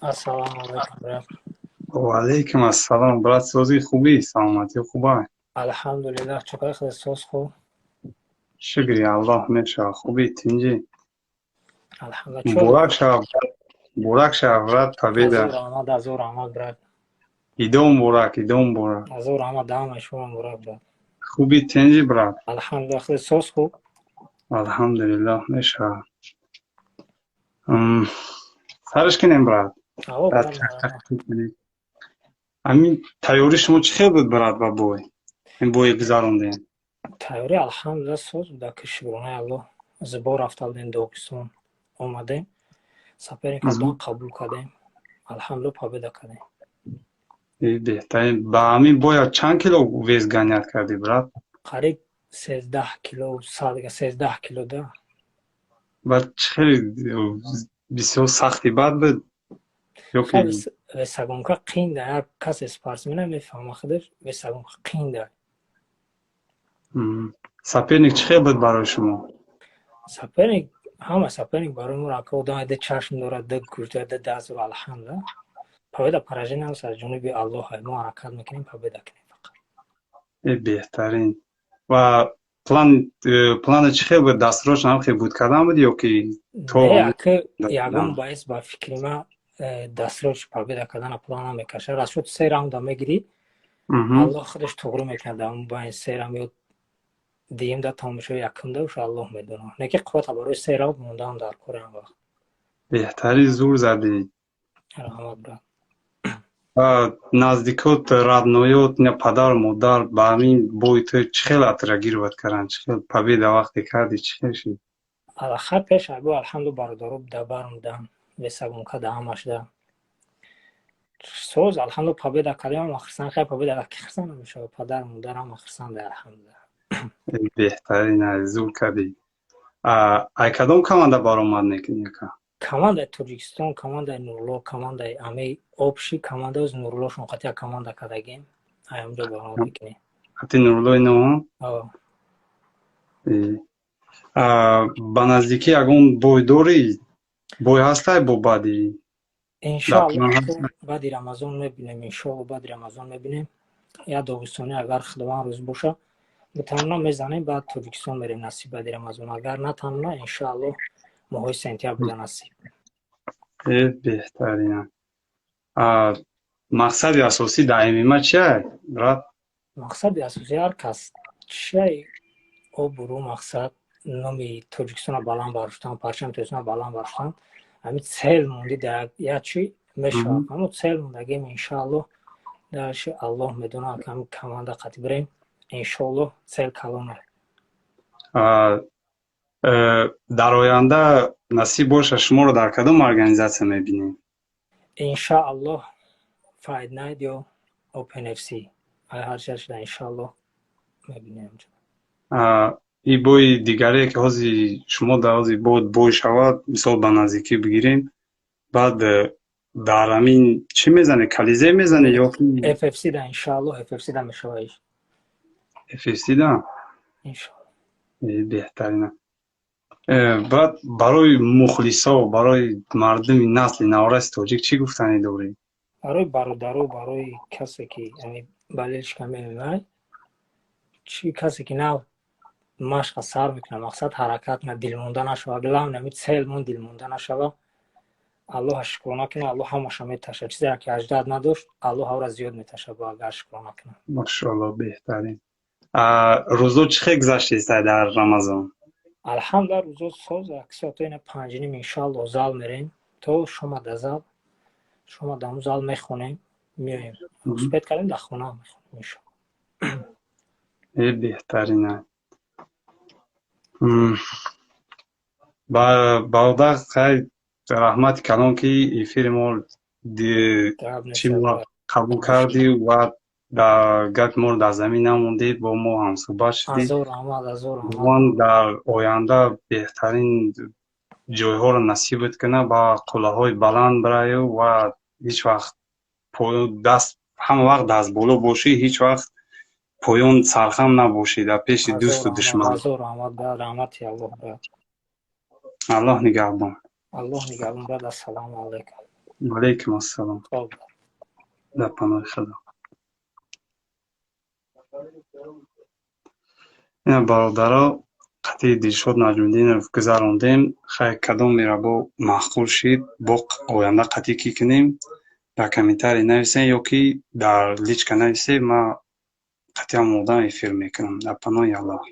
Ассалому алайкум, брат. Ва алайкум ассалом, брат, созӣ, хубӣ, саломатӣ хуба? Алҳамдулиллаҳ, чӣ қадар хеле соз, хуб. Шукри Аллоҳ, мешава, хубӣ, тинҷӣ? Алҳамдулиллаҳ. Муборак шава, муборак шава, брат, победа. Азор раҳмат, азор раҳмат, брат. Идо муборак, идо муборак. Азор раҳмат, даҳамаи шумо муборак, брат. Хубӣ, тинҷӣ, брат? Алҳамдулиллаҳ, хеле соз, хуб. Алҳамдулиллаҳ, мешава. Сараш кунем, брат. Аво, брат, брат, марҳамат. Ҳамин тайёрии шумо чӣ хел буд, брат, ба бой? Ин бое гузарондем. Тайёрӣ, алҳамдулиллаҳ, соз буда, ки шукронаи Аллоҳ. Зибор рафта будем Догистон, омадем. Соперника дан қабул кардем. Алҳамдулиллаҳ, победа кардем. Беҳтарин. Ба ҳамин бояд чанд кило вес гонять кардӣ, брат? Қариб 13 кило, сад, 13 кило да. Баъд чӣ хеле бисёр сахти бад буд ё ки? Весогонка қинда, ҳар касе спортсмена мефаҳма худаш, весогонка қинда. Соперник чӣ хел буд барои шумо? Соперник, ҳама соперник барои мо рака одам ду чашм дорад, ду гӯш дорад, ду даст дорад, алҳамдулиллаҳ. Победа, поражение аз ҷониби Аллоҳ, мо ҳаракат мекунем, победа кунем фақат. Э, беҳтарин. Ва план, плана чӣ хел буд? Дастрочно ҳам хел буд кардан буд ё ки то Не, ака, ягон боец ба фикри ман дастрочно победа кардана план намекашад. Расчёт се раунда мегирӣ, Аллоҳ худаш туғрӣ мекунад, дар байни се раунд ё дуюмда тамом мешавад, якумда уш Аллоҳ медонад. Не ки қуввата барои се раунд мондаам дар кори ҳам вақт. Беҳтарин, зур задӣ. Раҳмат, брат. Наздикот, родной от, на падару модар ба ҳамин бои ту чӣ хел отреагировать карданд? Чӣ хел победа вақте кардӣ, чӣ хел шид? Алахар пеш айбо, алҳамду, бародаро да бармудам, весогонка да ҳамаш да соз, алҳамду, победа кардем, ҳама хурсанд. Хай, победа ки хурсанд намешавад? Падар, модар ҳама хурсанда, алҳамдулиллаҳ. Беҳтарин, зур кардӣ. Ай кадом команда баромад мекунӣ, ака? Командаи Тоҷикистон, командаи Нурло, командаи ами общий команда, оз Нурлошон қатъия команда кардагем, ай ҳамҷо баромад мекунем. Қати Нурлои но? Ба наздикӣ ягон бой дорӣ? Бой ҳастай бо баъди? Иншоалло, баъди Рамазон мебинем, иншоалло, баъди Рамазон мебинем. Як доғистони, агар Худованд рӯз боша, битавона, мезанем, баъд Тоҷикистон мерем, насиб, баъди Рамазон. Агар натавона, иншоалло, моҳои сентябрда, насиб. Э, беҳтарин. Мақсади асосӣ дар ММА чия, брат? Мақсади асосӣ ҳар кас чиай, обрӯ, мақсад номи Тоҷикистона баланд бардоштан, парчами Тоҷикистона баланд бардоштан. Ҳамин цель монди, дар як чӣ мешавад, аммо цель мондагем, иншоалло, дарши Аллоҳ медонад, ҳами команда қатъи бирем, иншоалло, цель калона. Дар оянда, насиб боша, шуморо дар кадом организатсия мебинем? Иншоаллоҳ, Fight Night ё Open FC, ҳарча шуда, иншоаллоҳ, мебинем. И бои дигаре, ки ҳози шумо дар ҳози бой шавад, мисол, ба наздикӣ бигирем, баъд дар ҳамин чӣ мезане, Колизей мезане ё? FFC да, иншоаллоҳ, FFC да мешавад. FFC да? Иншоаллоҳ. Беҳтарина. Баъд барои мухлисо, барои мардуми насли навраси тоҷик чӣ гуфтанӣ дорӣ? Барои бародаро, барои касе ки болельщика мемемай, чӣ касе ки нав машқа сар мекунад, мақсад ҳаракат кунад, дилмонда нашава. Главное, ами цель мон дилмонда нашава, Аллоҳа шукрона кунад, Аллоҳ ҳамаша меташа. Чизе ки аждад надошт, Аллоҳ ҳавра зиёд меташа, бо агар шукрона кунад. Машоалло, беҳтарин. Рӯзо чӣ хел гузаштеста дар Рамазон? Алҳамдулилла, рӯзо соз. Соато ина 5:30, иншоалло, зал мерем, то шома да зал, шома даму зал мехонем, меоем. Успеть кардем, дар хона мехонем, иншоалло. Э, беҳтарина. Бародар, хай, раҳмати калон, ки эфири мо чӣ қабул кардӣ ва дар гапи моро дар замин намондӣ, бо мо ҳамсӯҳбат шудӣ. Худованд дар оянда беҳтарин ҷойҳоро насибат кунад, ба қуллаҳои баланд бираю ва ҳеҷ вақт даст, ҳама вақт дастболо бошӣ, ҳеҷ вақт поён сархам набошӣ дар пеши дӯсту душман. Аллоҳ нигаҳбон. Аллоҳ нигаҳбон, брат. Ассалому алайкум. Алейкум ассалом. Хоб. Дар паноҳи Худо. Ина, бародаро, қатъи Дилшод Наҷмиддинов гузарондем. Хай, кадом мерабо маъқул шид, бо оянда қатъӣ ки кунем, дар комментарий нависем ё ки дар личка нависем, ман қатъиан омодаам, эфир мекунам. Дар паноҳи Аллоҳ.